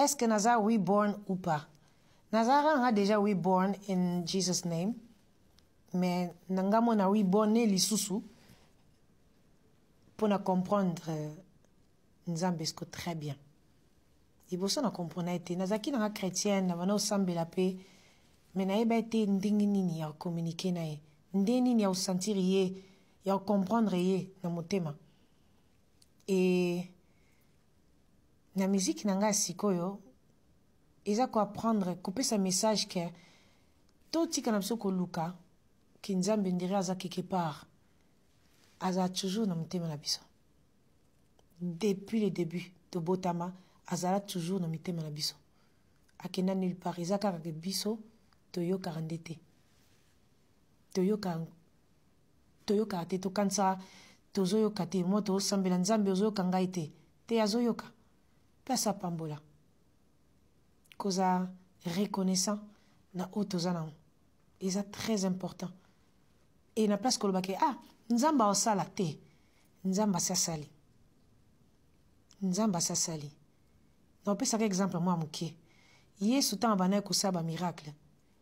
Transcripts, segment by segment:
Est-ce que naza reborn ou pas? Nazalaka nanga déjà reborn in Jesus name, mais na nga mona reborn ne lisusu mpo na comprendre Nzambe siko très bien. Liboso na comprendre ete nazalaki nanga chrétienne, na banda osambela mpe, mais nayeba ete ndenge nini ya communiquer na ye, ndenge nini ya kosentir ye, ya comprendre ye na motema. E na musique na ngai ya sikoyo eza koapprendre kopesa message ke totika na biso koluka ke Nzambe ndire aza quelque part. Azala toujours na motema na biso depuis le début. Tobotama, azala toujours na mitema na biso, akenda nulle part. Eza kaka ke biso toyokaka nde te, toyokaka, toyokaka te, tokanisaka tozoyoka te. Mo tozosambela, Nzambe ozoyoka ngai te? Te, azoyoka mpe asapambola. Kozala reconnaissant na oyo toza nango eza très important. E na place koloba ke ah, Nzambe aosala te, Nzambe asi asali, Nzambe asi asali. Na opesaka exemple mwa moke: Yesu, ntango abandaki kosala bamiracle,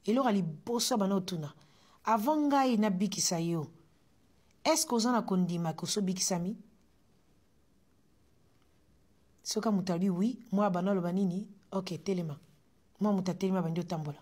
eloko ya liboso abanda otuna: "Avant ngai nabikisa yo, est-ce oza na kondima ke osobikisami?" Soki moto alobi oui, mwa abanda aloba nini? "Ok, telema." Mwa moto atelemi, abandi otambola.